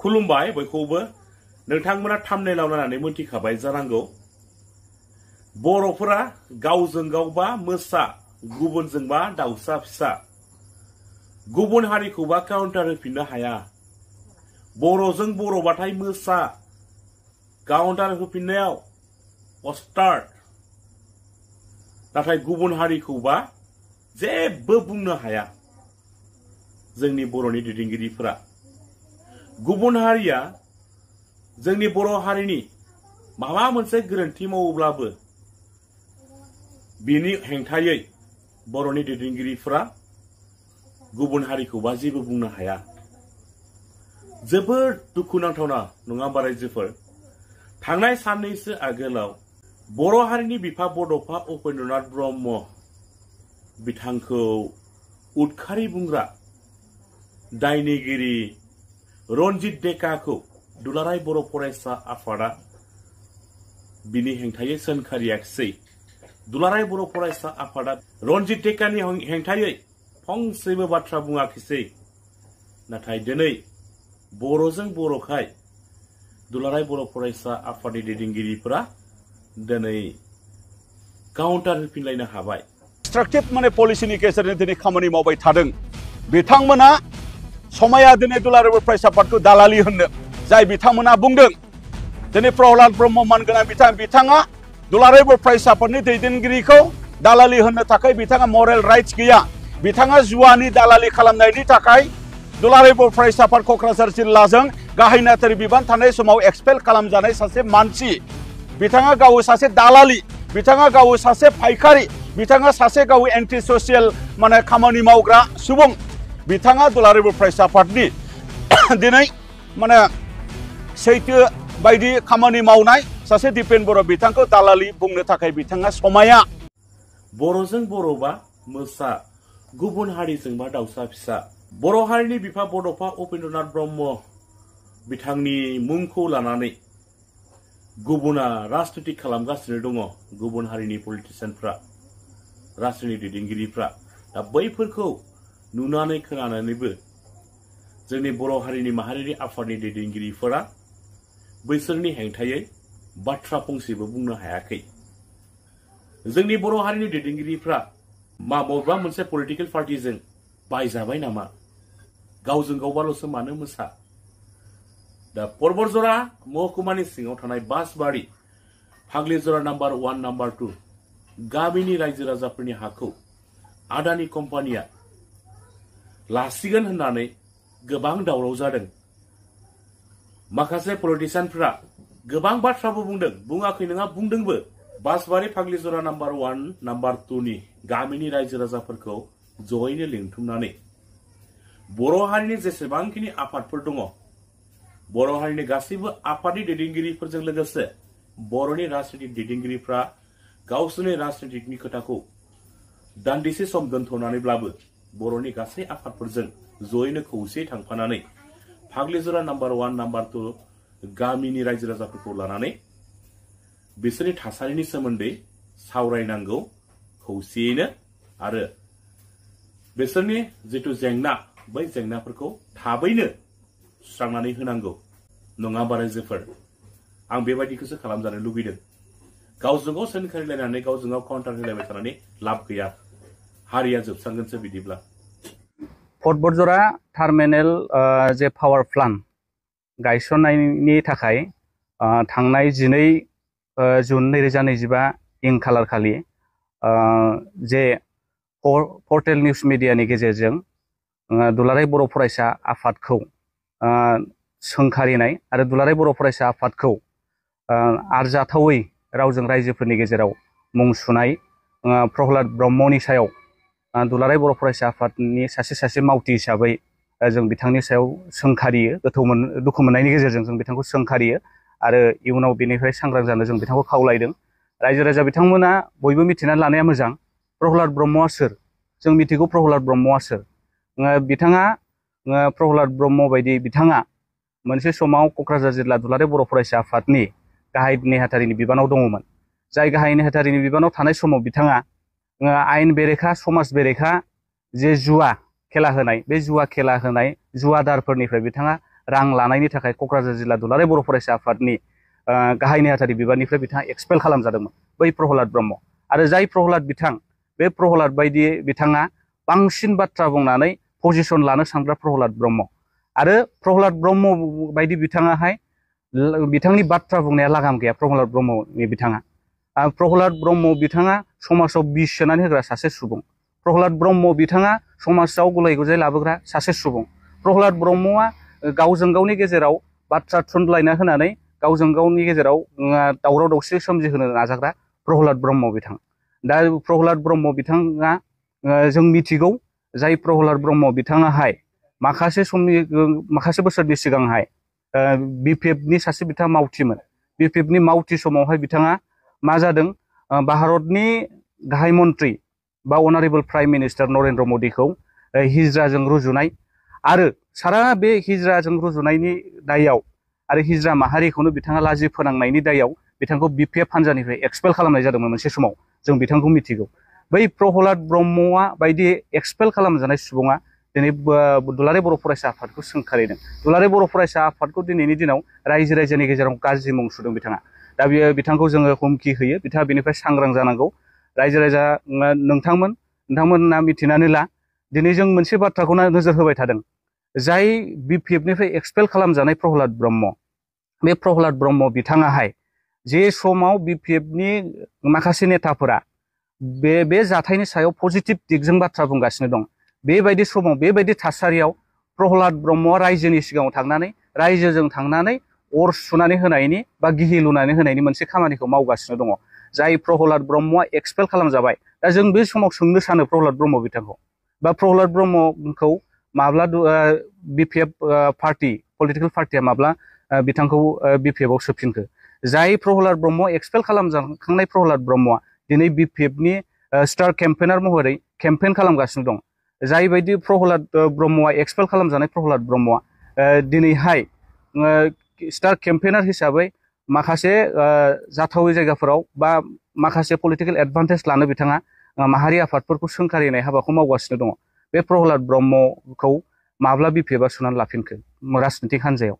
खुलुमबाय बयखौबो नोंथांमोना थाम्बनेइलाव नायनानै मोनथिखाबाय जानांगौ बर'फोरा गावजों गावबा मोसा गुबुनजोंबा दाउसा फिसा गुबुन हारिखौबा काउन्टार होफिननो हाया बर'जों बर'बाथाय मोसा काउन्टार होफिननायाव अस्टार्ट नाथाय गुबुन हारिखौबा जेबो बुंनो हाया जोंनि बर'नि दैदेनगिरिफोरा गुबुन हारिया जोंनि बर' हारिनि माबा मोनसे गोरोन्थि मावोब्लाबो बिनि हेंथायै बर'नि दैदेनगिरिफोरा गुबुन हारिखौबा जेबो बुंनो हाया जोबोद दुखुनांथावना नङा होमबा रायजोफोर थांनाय साननैसो आगोलाव बर' हारिनि बिफा बड'फा उपेन्द्रनाथ ब्रह्म बिथांखौ उदखारि बुंग्रा दायनिगिरि रनजित डेकाखौ दुलाराय बर' फरायसा आफादा बिनि हेंथायै सोंखारियाखिसै दुलाराय बर' फरायसा आफादा रनजित डेकानि हेंथायै फंसेबो बाथ्रा बुङाखिसै नाथाय दिनै बर'जों बर'खाय दुलाराय बर' फरायसा आफादनि दैदेनगिरिफोरा दिनै काउन्टार होफिनलायनो हाबाय डिस्ट्राक्टिव माने पलिसिनि गेजेरजों दिनै खामानि मावबाय थादों बिथांमोना समाया दिनै दुलाराय बर' फरायसा आफादखौ दालालि होननो जाय बिथांमोना बुंदों दिनै प्रहलाद ब्रह्म मानगोनां बिथाङा दुलाराय बर' फरायसा आफादनि दैदेनगिरिखौ दालालि होननो थाखाय बिथाङा मरेल राइट्स गैया बिथाङा जुवानि दालालि खालामनायनि थाखाय दुलाराय बर' फरायसा आफाद क'क्राझार जिल्लाजों गाहाय नेहाथारि बिबान थानाय समाव एक्सपेल खालामजानाय सासे मानसि बिथाङा गाव सासे दालालि बिथाङा गाव सासे फायखारि बिथाङा सासे गाव एन्टि ससियेल माने खामानि मावग्रा सुबुं बिथाङा दुलाराय बर' फरायसा आफादनि दिनै माने सैथो बायदि खामानि मावनाय सासे दिपेन बर' बिथांखौ दालालि बुंनो थाखाय बिथाङा समाया बर'जों बर'बा मोसा गुबुन हारिजोंबा दाउसा फिसा बर' हारिनि बिफा बड'फा उपेन्द्रनाथ ब्रह्म बिथांनि मुंखौ लानानै गुबुना राजनिति खालामगासिनो दङ गुबुन हारिनि पलिटिशियानफ्रा राजनिति दैदेनगिरिफ्रा दा बैफोरखौ नुनानै खोनानानैबो जोंनि बर' हारिनि माहारियारि आफादनि दैदेनगिरिफोरा बैसोरनि हेंथायै बाथ्रा फंसेबो बुंनो हायाखै जोंनि बर' हारिनि दैदेनगिरिफ्रा बबेबा मोनसे पलिटिकेल पार्टिजों बायजाबाय नामा गावजों गावबाल'सो मानो मोसा दा परबतजरा महकुमानि सिङाव थानाय बासबारि फाग्लिजरा नाम्बार 1 नाम्बार 2 गामिनि रायजो राजाफोरनि हाखौ आदानि कम्पानिया लासिगोन होननानै गोबां दावराव जादों माखासे पलिटिशियानफोरा गोबां बाथ्राबो बुंदों बुङाखै नङा बुंदोंबो बासबारि फाग्लिजरा नाम्बार 1 नाम्बार 2 नि गामिनि रायजो राजाफोरखौ जयैनो लिंथुमनानै बर' हारिनि जेसेबांखिनि आफादफोर दङ बर' हारिनि गासैबो आफादनि दैदेनगिरिफोरजों लोगोसे बर'नि राजनितिक दैदेनगिरिफ्रा गावसोरनि राजनितिकनि खोथाखौ दान्दिसे सम दोनथ'नानैब्लाबो बर'नि गासै आफादफोरजों जयैनो खौसेयै थांफानानै फाग्लिजरा नाम्बार 1 नाम्बार 2 गामिनि रायजो राजाफोरखौ लानानै बिसोरनि थासारिनि सोमोन्दै सावरायनांगौ खौसेयैनो आरो बिसोरनि जिथु जेंना बै जेंनाफोरखौ थाबैनो सुस्रांनानै होनांगौ नङा होमबा रायजोफोर आं बेबायदिखौसो खालामजानो लुबैदों गावजों गाव सोंखारिलायनानै गावजों गाव काउन्टार होलायबाय थानानै लाब गैया हारिया जोबस्रांगोनसो बिदिब्ला परबतजरा टार्मिनेल जे पावार प्लान्ट गायसननायनि थाखाय थांनाय 12 जुन 2025 इं खालार खालि जे पर्टेल निउस मिडियानि गेजेरजों दुलाराय बर' फरायसा आफादखौ सोंखारिनाय आरो दुलाराय बर' फरायसा आफादखौ आरजाथावै रावजों रायजोफोरनि गेजेराव मुं सुनाय प्रहलाद ब्रह्मनि सायाव दुलाराय बर' फरायसा आफादनि सासे मावथि हिसाबै जों बिथांनि सायाव सोंखारियो दुखु मोननायनि गेजेरजों जों बिथांखौ सोंखारियो आरो इयुनाव बेनिफ्राय सांग्रां जानो जों बिथांखौ खावलायदों रायजो राजा बिथांमोना बयबो मिथिनानै लानाया मोजां प्रहलाद ब्रह्मआ सोर जों मिथिगौ प्रहलाद ब्रह्मआ सोर बिथाङा प्रहलाद ब्रह्म बायदि बिथाङा मोनसे समाव क'क्राझार जिल्ला दुलाराय बर' फरायसा आफादनि गाहाय नेहाथारिनि बिबानाव दङमोन जाय गाहाय नेहाथारिनि बिबानाव थानाय समाव बिथाङा आयेन बेरेखा समाज बेरेखा जे जुवा खेला होनाय बे जुवा खेला होनाय जुवादारफोरनिफ्राय बिथाङा रां लानायनि थाखाय क'क्राझार जिल्ला दुलाराय बर' फरायसा आफादनि गाहाय नेहाथारि बिबाननिफ्राय बिथाङा एक्सपेल खालामजादोंमोन बै प्रहलाद ब्रह्म आरो जाय प्रहलाद बिथां बे प्रहलाद बायदि बिथाङा बांसिन बाथ्रा बुंनानै पजिशन लानो सानग्रा प्रहलाद ब्रह्म आरो प्रहलाद ब्रह्म बायदि बिथाङाहाय बिथांनि बाथ्रा बुंनाया लागाम गैया प्रहलाद ब्रह्मनि बिथाङा प्रहलाद ब्रह्म बिथाङा समाजाव बिस सोनानै होग्रा सासे सुबुं प्रहलाद ब्रह्म बिथाङा समाजाव गुलाय गुजाय लाबोग्रा सासे सुबुं प्रहलाद ब्रह्मआ गावजों गावनि गेजेराव बाथ्रा थुनलायना होनानै गावजों गावनि गेजेराव दावराव दावसि सोमजिहोनो नाजाग्रा प्रहलाद ब्रह्म बिथां दा प्रहलाद ब्रह्म बिथाङा जों मिथिगौ जाय प्रहलाद ब्रह्म बिथाङाहाय माखासे बोसोरनि सिगांहाय बिपिएफनि सासे बिथाङा मावथिमोन बिपिएफनि मावथि समावहाय बिथाङा मा जादों भारतनि गाहाय मन्त्रि बा अनारेबल प्राइम मिनिस्टार नरेन्द्र मदिखौ हिजराजों रुजुनाय आरो सारा बे हिजराजों रुजुनायनि दायाव आरो हिजरा माहारिखौनो बिथाङा लाजि फोनांनायनि दायाव बिथांखौ बिपिएफ हान्जानिफ्राय एक्सपेल खालामनाय जादोंमोन मोनसे समाव जों बिथांखौ मिथिगौ बै प्रहलाद ब्रह्मआ बायदि एक्सपेल खालामजानाय सुबुङा दिनै दुलाराय बर' फरायसा आफादखौ सोंखारिदों दुलाराय बर' फरायसा आफादखौ दिनैनि दिनाव रायजो राजानि गेजेराव गाज्रि मुं सुदों बिथाङा दा बेयो बिथांखौ जोङो हुमखि होयो बिथाङा बेनिफ्राय सांग्रां जानांगौ रायजो राजा नोंथांमोना मिथिनानै ला दिनै जों मोनसे बाथ्राखौ नोजोर होबाय थादों जाय बिपिएफनिफ्राय एक्सपेल खालामजानाय प्रहलाद ब्रह्म बे प्रहलाद ब्रह्म बिथाङाहाय जे समाव बिपिएफनि माखासे नेताफोरा बे जाथायनि सायाव पजिटिभ दिगजों बाथ्रा बुंगासिनो दं बेबायदि समाव बेबायदि थासारियाव प्रहलाद ब्रह्मआ रायजोनि सिगाङाव थांनानै रायजोजों थांनानै अर सुनानै होनायनि बा गिहि लुनानै होनायनि मोनसे खामानिखौ मावगासिनो दङ जाय प्रहलाद ब्रह्मआ एक्सपेल खालामजाबाय दा जों बे समाव सोंनो सानो प्रहलाद ब्रह्म बिथांखौ बा प्रहलाद ब्रह्मखौ माब्ला बिपिएफ पार्टी पलिटिकेल पार्टिया माब्ला बिथांखौ बिपिएफआव सोफिनखो जाय प्रहलाद ब्रह्म एक्सपेल खालामजाखांनाय प्रहलाद ब्रह्मआ दिनै बिपिएफनि स्टार केम्पेनार महरै केम्पेन खालामगासिनो दं जायबायदि प्रहलाद ब्रह्मआ एक्सपेल खालामजानाय प्रहलाद ब्रह्मआ दिनैहाय स्टार केम्पेनार हिसाबै माखासे जाथावै जायगाफोराव बा माखासे पलिटिकेल एडभान्टेज लानो बिथाङा माहारि आफादफोरखौ सोंखारिनाय हाबाखौ मावगासिनो दङ बे प्रहलाद ब्रह्मखौ माब्ला बिपिएफआ सोनानै लाफिनखो राजनितिक हान्जायाव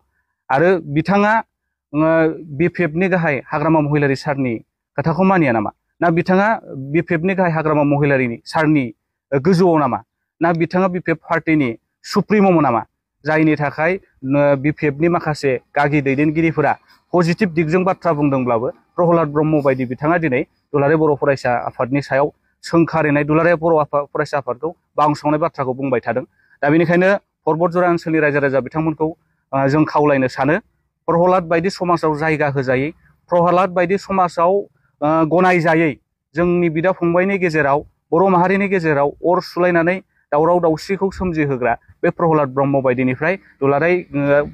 आरो बिथाङा बिपिएफनि गाहाय हाग्रामा महिलारि सारनि खोथाखौ मानिया नामा ना बिथाङा बिपिएफनि गाहाय हाग्रामा महिलारि सारनि गोजौआव नामा ना बिथाङा बिपिएफ पार्टिनि सुप्रिम'मोन नामा जायनि थाखाय बिपिएफनि माखासे गागि दैदेनगिरिफोरा पजिटिभ दिगजों बाथ्रा बुंदोंब्लाबो प्रहलाद ब्रह्म बायदि बिथाङा दिनै दुलाराय बर' फरायसा आफादनि सायाव सोंखारिनाय दुलाराय बर' फरायसा आफादखौ बांसावनाय बाथ्राखौ बुंबाय थादों दा बेनिखायनो परबतजरा ओनसोलनि रायजो राजा बिथांमोनखौ जों खावलायनो सानो प्रहलाद बायदि समाजाव जायगा होजायै प्रहलाद बायदि समाजाव गनायजायै जोंनि बिदा फंबायनि गेजेराव बर' माहारिनि गेजेराव अर सुलायनानै दावराव दावसिखौ सोमजिहोग्रा बे प्रहलाद ब्रह्म बायदिनिफ्राय दुलाराय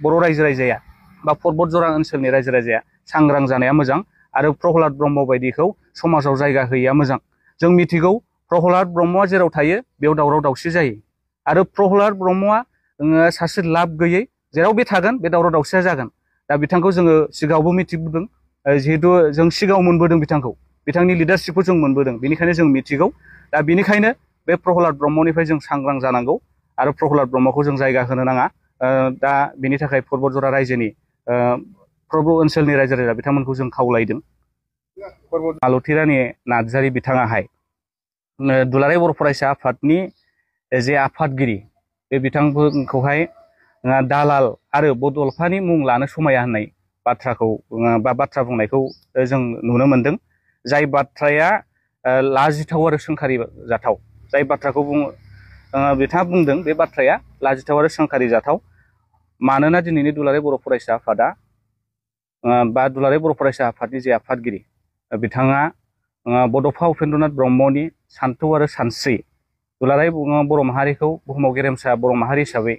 बर' रायजो राजाया बा परबतजरा ओनसोलनि रायजो राजाया सांग्रां जानाया मोजां आरो प्रहलाद ब्रह्म बायदिखौ समाजाव जायगा होयैया मोजां जों मिथिगौ प्रहलाद ब्रह्मआ जेराव थायो बेयाव दावराव दावसि जायो आरो प्रहलाद ब्रह्मआ सासे लाब गैयै जेराव बे थागोन बे दावराव दावसिया जागोन दा बिथांखौ जोङो सिगाङावबो मिथिबोदों जिहेतु जों सिगाङाव मोनबोदों बिथांनि लिडारशिपखौ जों मोनबोदों बेनिखायनो जों मिथिगौ दा बेनिखायनो बे प्रहलाद ब्रह्मनिफ्राय जों सांग्रां जानांगौ आरो प्रहलाद ब्रह्मखौ जों जायगा होनो नाङा दा बेनि थाखाय परबतजरा रायजोनि ओनसोलनि रायजो राजा बिथांमोनखौ जों खावलायदों मालथि रानि नार्जारि बिथाङाहाय दुलाराय बर' फरायसा आफादनि जे आफादगिरि बे बिथांखौहाय दालाल आरो बदलफानि मुं लानो समाया होननाय बाथ्राखौ बा बाथ्रा बुंनायखौ जों नुनो मोनदों जाय बाथ्राया लाजिथाव आरो सोंखारि जाथाव जाय बाथ्राखौ बिथाङा बुंदों बे बाथ्राया लाजिथाव आरो सोंखारि जाथाव मानोना दिनैनि दुलाराय बर' फरायसा आफादा बा दुलाराय बर' फरायसा आफादनि जे आफादगिरि बिथाङा बड'फा उपेन्द्रनाथ ब्रह्मनि सान्थौ आरो सानस्रि दुलाराय बर' माहारिखौ बुहुमाव गेरेमसा बर' माहारि हिसाबै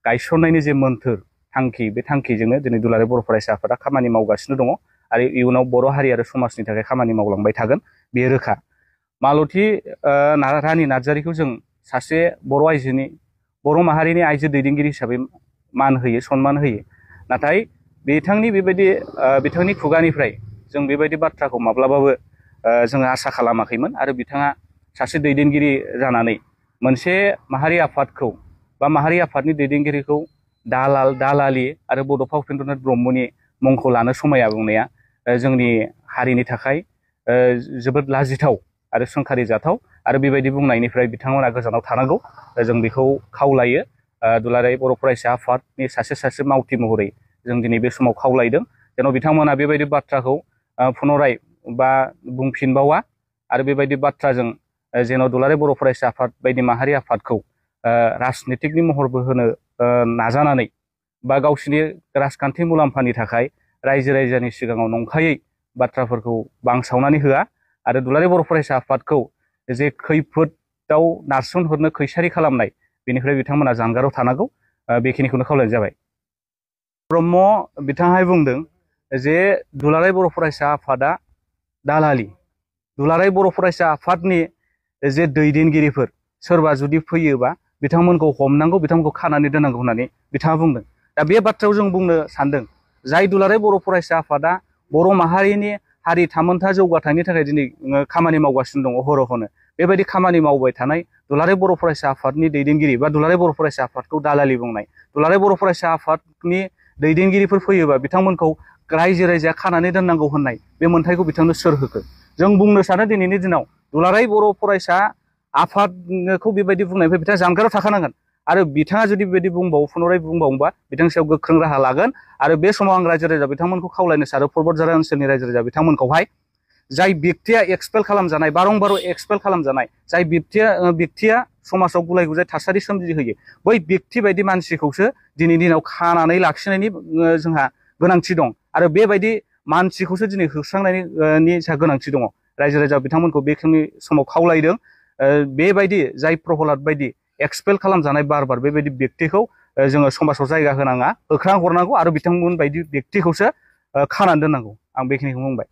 गायसननायनि जे मोन्थोर थांखि बे थांखिजोंनो दिनै दुलाराय बर' फरायसा आफादा खामानि मावगासिनो दङ आरो इयुनाव बर' हारि आरो समाजनि थाखाय खामानि मावलांबाय थागोन बेयो रोखा मालथि रानि नार्जारिखौ जों सासे बर' माहारिनि आइजो दैदेनगिरि हिसाबै मान होयो सनमान होयो नाथाय बिथांनि खुगानिफ्राय जों बेबायदि बाथ्राखौ माब्लाबाबो जोङो आसा खालामाखैमोन आरो बिथाङा सासे दैदेनगिरि जानानै मोनसे माहारि आफादखौ बा माहारि आफादनि दैदेनगिरिखौ दालाल दालालि आरो बड'फा उपेन्द्रनाथ ब्रह्मनि मुंखौ लानो समाया बुंनाया जोंनि हारिनि थाखाय जोबोद लाजिथाव आरो सोंखारि जाथाव आरो बेबायदि बुंनायनिफ्राय बिथांमोना गोजानाव थानांगौ जों बेखौ खावलायो दुलाराय बर' फरायसा आफादनि सासे मावथि महरै जों दिनै बे समाव खावलायदों जेन' बिथांमोना बेबायदि बाथ्राखौ पुनराय बा बुंफिनबावा आरो बेबायदि बाथ्राजों जेन' दुलाराय बर' फरायसा आफाद बायदि माहारि आफादखौ राजनितिकनि महरबो होनो नाजानानै बा गावसिनि राजखान्थि मुलाम्फानि थाखाय रायजो राजानि सिगाङाव नंखायै बाथ्राफोरखौ बांसावनानै होआ आरो दुलाराय बर' फरायसा आफादखौ जे खैफोदाव नारसोमहरनो खैसारि खालामनाय बेनिफ्राय बिथांमोना जानगाराव थानांगौ बेखिनिखौनो खावलायनाय जाबाय। ब्रह्म बिथाङा बुंदों जे दुलाराय बर' फरायसा आफादा दालालि दुलाराय बर' फरायसा आफादनि जे दैदेनगिरिफोर सोरबा जुदि फैयोबा बिथांमोनखौ हमनांगौ बिथांमोनखौ खानानै दोननांगौ होननानै बिथाङा बुंदों। दा बे बाथ्रायाव जों बुंनो सानदों जाय दुलाराय बर' फरायसा आफादा बर' माहारिनि हारि थामोनथा जौगाथायनि थाखाय दिनै खामानि मावगासिनो दङ हर'हनो बेबायदि खामानि मावबाय थानाय दुलाराय बर' फरायसा आफादनि दैदेनगिरि बा दुलाराय बर' फरायसा आफादखौ दालालि बुंनाय दुलाराय बर' फरायसा आफादनि दैदेनगिरिफोर फैयोबा बिथांमोनखौ रायजो राजाया खानानै दोननांगौ होननाय बे मोन्थायखौ बिथांनो सोर होखो? जों बुंनो सानो दिनैनि दिनाव दुलाराय बर' फरायसा आफादखौ बेबायदि बुंनायनिफ्राय बिथाङा जानगाराव थाखानांगोन आरो बिथाङा जुदि बेबायदि बुंबावो पुनराय बुंबावोबा बिथांनि सायाव गोख्रों राहा लागोन आरो बे समाव आं रायजो राजा बिथांमोनखौ खावलायनो सानो परबतझार ओनसोलनि रायजो राजा बिथांमोनखौहाय जाय व्यक्तिया एक्सपेल खालामजानाय बारंबार एक्सपेल खालामजानाय जाय व्यक्तिया समाजाव गुलाय गुजाय थासारि सोमजिहोयो बै व्यक्ति बायदि मानसिखौसो दिनैनि दिनाव खानानै लाखिनायनि जोंहा गोनांथि दं आरो बेबायदि मानसिखौसो दिनै होस्रांनायनि गोनांथि दङ। रायजो राजा बिथांमोनखौ बेखिनि समाव खावलायदों बेबायदि जाय प्रहलाद बायदि एक्सपेल खालामजानाय बार बेबायदि व्यक्तिखौ जोङो समाजाव जायगा होनाङा होख्रां हरनांगौ आरो बिथांमोन बायदि व्यक्तिखौसो खानानै दोननांगौ आं बेखिनिखौ बुंबाय।